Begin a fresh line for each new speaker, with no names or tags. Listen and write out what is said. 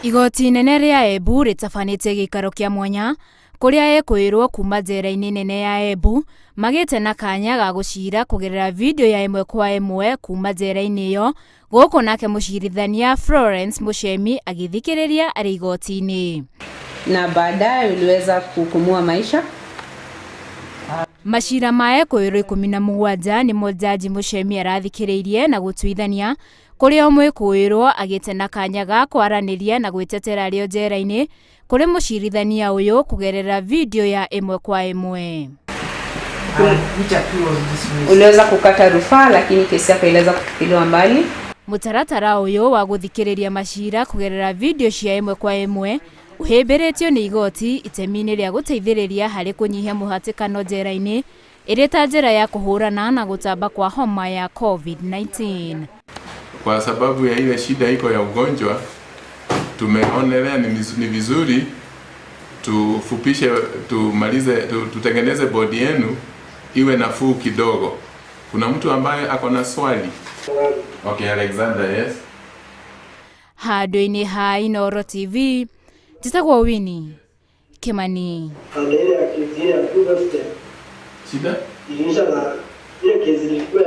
Igoti inene rĩa Embu rĩtabanĩtie gĩikaro kĩa mwanya kũrĩa ekũĩrwo kuma njera-inĩ nene ya Embu magĩte na kanya ga gũcira kũgerera video ya ĩmwe kwa ĩmwe kuma njera-inĩ ĩyo. Gũkũ nake mũcirithania Florence Muchemi agĩthikĩrĩria arĩ igoti-inĩ.
Na baadaye uliweza kuhukumiwa maisha.
Macira ma ekũĩrwo 17 nĩmo Jaji Muchemi arathikĩrĩirie na gũtuithania kũrĩa o mwĩkũĩrwo agĩte na kanya ga kwaranĩria na gwĩtetera arĩ o njera-inĩ kũrĩ mũcirithania ũyũ kũgerera video ya ĩmwe kwa ĩmwe.
Which appeal was dismissed.
Uliweza kukata rufaa, lakini kesi yako iliweza kutupiliwa mbali.
Mũtaratara ũyũ wa gũthikĩrĩria macira kũgerera video cia ĩmwe kwa ĩmwe ũhĩmbĩrĩtio nĩ igoti itemi-inĩ rĩa gũteithĩrĩria harĩ kũnyihia mũhatĩkano njera-inĩ ĩrĩ ta njĩra ya kũhũrana na gũtamba kwa homa ya COVID-19.
Kwa sababu ya ile shida iko ya ugonjwa, tumeonelea ni vizuri tufupishe, tumalize, tutengeneze bodi yenu iwe nafuu kidogo. Kuna mtu ambaye ako na swali? Okay, Alexander, yes.
Handũ-inĩ ha Inooro TV, njĩtagwo Winnie Kimani.
Na ile ya kesi ya
Shida?
iliisha na ile kesi ilikuwa